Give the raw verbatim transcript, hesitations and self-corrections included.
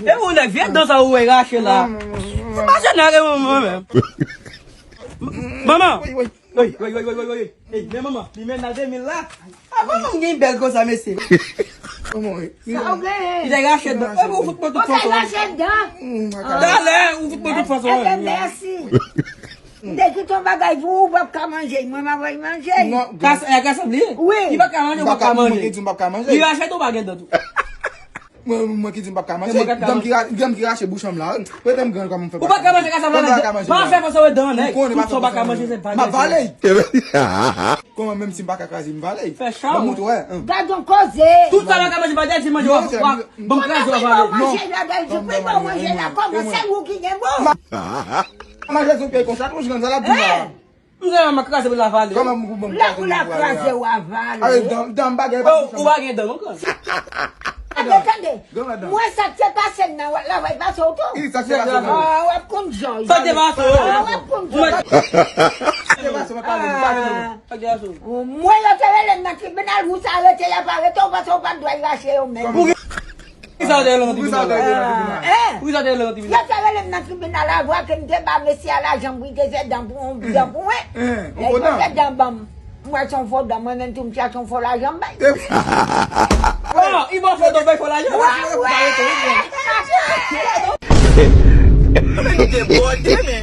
E ou nèg vye dan sa ou wè rache la. Ou pa janm lage manman menm. Manman. Wi, wi. Wi, wi, wi, wi, wi, wi. Ey, men manman, li men nan de mil la. A, manman m gen bèl konsa, mesye. Kòman wi? Sa ou genyen? Li te rache dan. E ou fout mwen tout fason. Ou te rache dan? Talè, ou fout mwen tout fason. Ebyen, mèsi. M te kite yon bagay pou ou, ou p ap ka manje. Mwen, m ap manje. Non, kas, e kas ap li? Wi. Li pa ka manje, ou pa ka manje. Mwen ki di m p ap ka manje. Li rache dan, ou pa gen dan tou. Mwen, mwen ki di m p ap ka manje. Dam ki ra-, dam ki rache bouch an m la. Prete m gran kòman m fè. Ou pa ka manje, kas ap vale. Pa fè fòs wè dan nèg. Tout sa ou pa ka manje, se vale. M ap vale. Kòman menm si m pa ka kraze, m vale. Fè chay. Ban m montre, wè. Gad yon koze. Tout sa ou pa ka manje, pa di manje, w ap, w ap, ban m kraze, w ap vale. Manje la, gad, ou pa manje la, kòman se ou ki gen bon? Manje sou pye konsa, tou jwenn sa l ap di la. M gen yon kraze pou l avale. Kòman pou bon. Lè ou la kraze ou avale. Ale, dan, dan bagay pa. Ou pa gen dan ankò. Tande, tande. Mwen sa k te pase m nan, la va pase w tou. Sa k te pase w. Ah, w ap konn jòj. Sa k te pase w. Ah, w ap konn jòj. Sa k te pase w, pa pale, pa pale. Sa k te pase w. Mwen yo te rele m nan tribinal, ou sa arete, y ap arete w, paske w pa t dwe rache yo menm. Poukisa w te rele nan tribinal la? Poukisa w te rele nan tribinal? Yo te rele m nan tribinal la, vwa ke m te ba mesye a lajan pou li te fè dan pou, dan pou mwen. Lè li te fè dan ban m, m wè se yon fo dan, mwen menm tou m chache yon fo lajan m bay. Oh, li ba w fo dan, bay fo lajan? Wi, wi. Mwen te bòde, men.